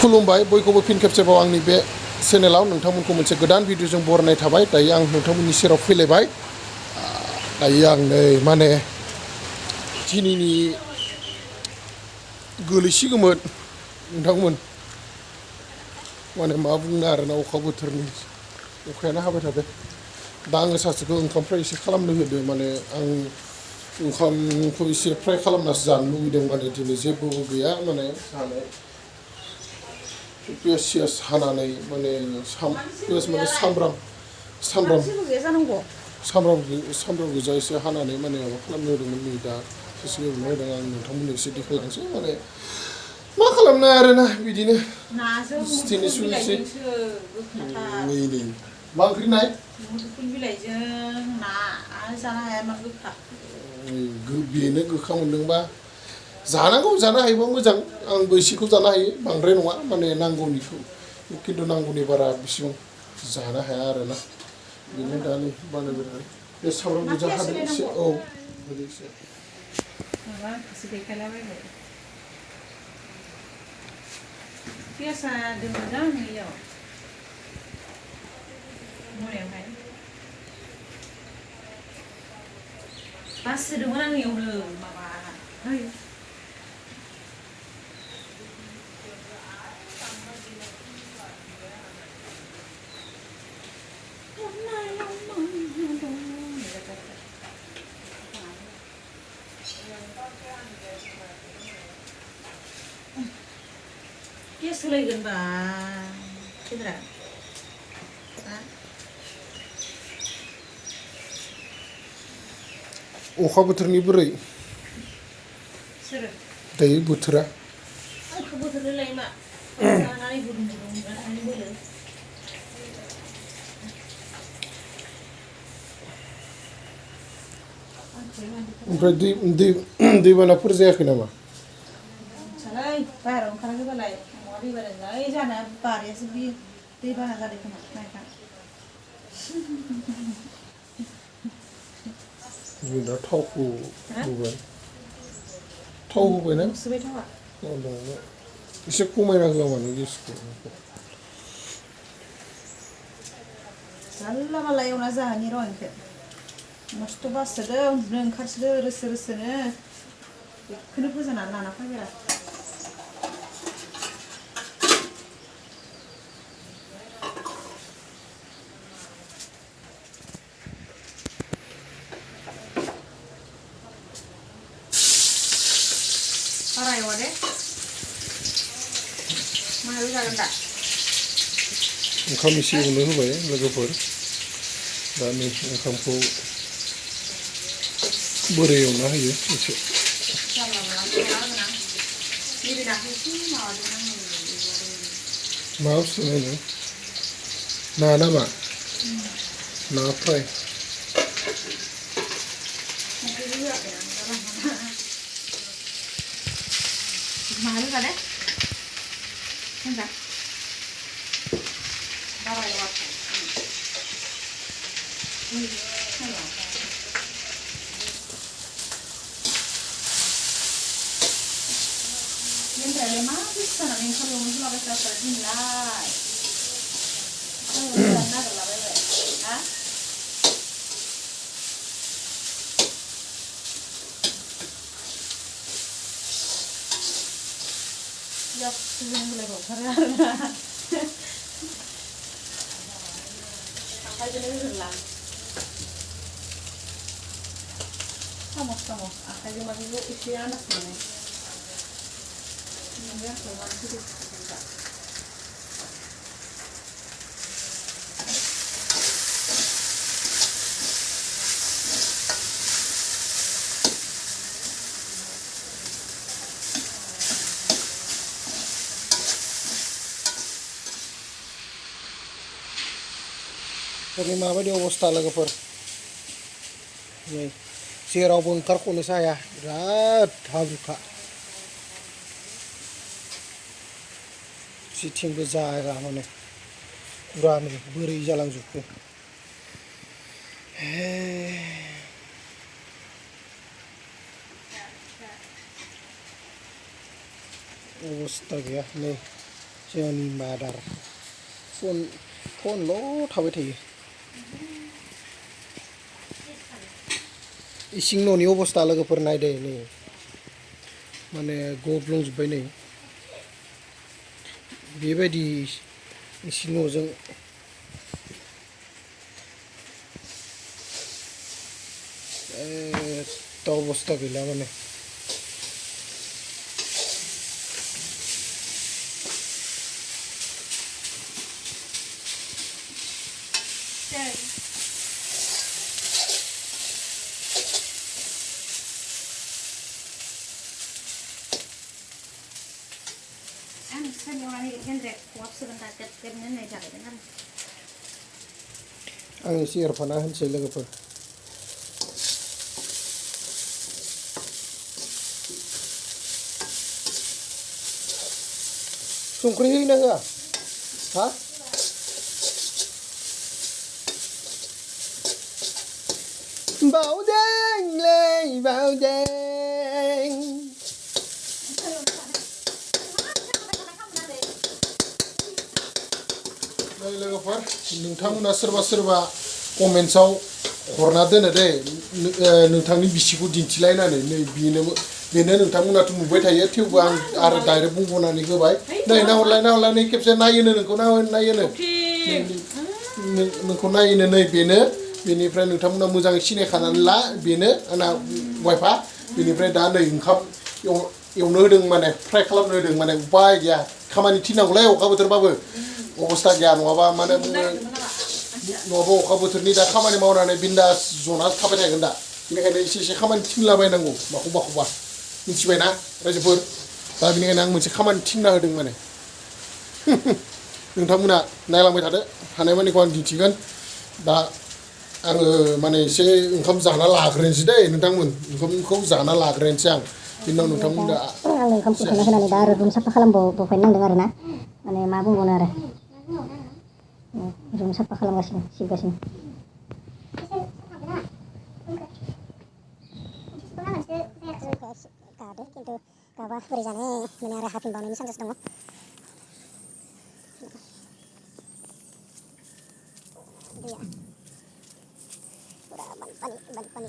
खुलुमबाय बयखौबो फिन खेबसेबाव आंनि बे चेनेलाव नोंथांमोनखौ मोनसे गोदान भिडिअजों बरायनाय थाबाय। दायो आं नोंथांमोननि सेराव फैलायबाय। दायो आं नै माने दिनैनि गोलैसिगौमोन नोंथांमोन माने मा बुंनो आरोना अखा बोथोरनि अखायानो हाबाय थादों। दा आङो सासेखौ ओंखामफ्राय एसे खालामनो होदो माने आं ओंखामखौ एसे फ्राय खालामनासो जानो लुबैदों। माने दिनै जेबो गैया माने जानो पियास सियास हानानै माने पियास माने सामब्राम गोजा एसे हानानै माने माबा खालामनो होदोंमोन। नै दा एसे एवनो होदों आं नोंथांमोननो एसे देखायलांसै माने मा खालामनो आरोना बिदिनो सुनोसै नै मा ओंख्रि नाय मुदुफुल बिलाइजों ना जानो हाया मा गोखा बेनो गोखा मोनदोंबा जानांगौ। जानो हायोबा मोजां। आंबो एसेखौ जानो हायो बांद्राय नङा माने नांगौनिखौ खिन्थु नांगौनि बारा बेसिबां जानो हाया आरोना। बेनो दा नै बानायबाय बे सामब्राम गोजा हादों एसे औ एसे माबाखौसो देखायलाबायबाय पियासा दोनोदां नैयाव मनायावहाय बासिदोंमोन आं एवनो माबा गेस होलायगोन बा फैद्रा अखा बोथोरनि बोरै दायो बोथोरा अखा बोथोरलाय मा जानानै गुदुं जानानै बोलो ओमफ्राय दैबानाफोर जायाखै नामा? बाहेरायाव ओंखाराखैबालाय न'आ दैबाना जानाय जाना बारियासो बे दैबाना जादों खोमा नायखा दा थावखौ होबाय थाव होबायना सोबाय थावा एसे खमायना होआ मानो गेसखौ जानला मानला एवना जाहोनि र' इखो मस्थ' बासोदों उन्दुनो ओंखारसोदों रोसो रोसोनो बेखौनो फोजोंनानै लाना फैबाय बारा एवा दे माहाय जागोन दा ओंखाम एसे एवनो होबाय लोगोफोर। दा नै ओंखामखौ बोरै एवना होयो एसे मा बुस्थु नायनो ना नामा ना फ्राय माहाय जादे बारा एवा निफ्रायलाय मा गोसो जानानै ओंखाम एवनो होलाबाय थाथारो दिनैलाय जानो नागिरलाबायबाय हा सिजों होलायबावथारो आरोना आखाइजोंनो होगोनलां सामस आखाइजों माने एसे आन्दाज मोनो दिनै माबायदि अबस्था लोगोफोर नै जेरावबो ओंखारख'नोसो हाया बिराद हाब्रुखा जेथिंबो जायगा माने फुरानो बोरै जालांजोबखो अबस्था गैया नै जोंनि मादार फनल' थाबाय थायो इसिं न'नि अबस्था लोगोफोर नायदो नै माने गब्लंजोब्बाय नै बेबायदि इसिं न'जों अबस्था गैला माने आं एसे एरफाना होनोसै लोगोफोर संख्रि होयोना होआ हा बावदेंलै बावदें लोगोफोर नोंथांमोना सोरबा कमेन्ट्सआव हरना दोनो दे नोंथांनि बिसिखौ दिन्थिलायनानै नै बेनो नोंथांमोनाथ' नुबाय थायो थेवबो आं आरो डाइरेक्ट बुंबावनानै होबाय नै नाहरलाय नै खेबसे नायोनो नोंखौ नायोनो नोंखौ नायोनो नै बेनो बेनिफ्राय नोंथांमोना मोजाङै सिनायखानानै ला बेनो आंना वाइफआ बेनिफ्राय दा नै ओंखाम एवनो होदों माने फ्राय खालामनो होदों माने उपाय गैया खामानि थिननांगौलै अखा बोथोरबाबो अबस्था गैया नङाबा माने नङाबा अखा बोथोरनि दा खामानि मावनानै बिन्दास जना थाबाय थागोन दा बेनिखायनो एसे खामानि थिनलाबायनांगौ माखौबा मिथिबायना रायजोफोर दा बेनिखायनो आं मोनसे खामानि थिनना होदों माने नोंथांमोना नायलांबाय थादो हानायमानिखौ आं दिन्थिगोन दा आङो माने एसे ओंखाम जाना लाग्रोनोसै दै नोंथांमोन ओंखामखौ जाना लाग्रोनोसै आं बिनि उनाव नोंथांमोना आं ओंखाम खुरखाना होनानै दा आरो रुम साफा खालामबावफायनो नांदों आरो ना माने मा बुंबावनो आरो रुम साफा खालामगासिनो सिबगासिनो गादो खिन्थु गाबा बोरै जानो माने आरो हाफिनबावनायनि चान्स दङ दैया पुरा बानपानी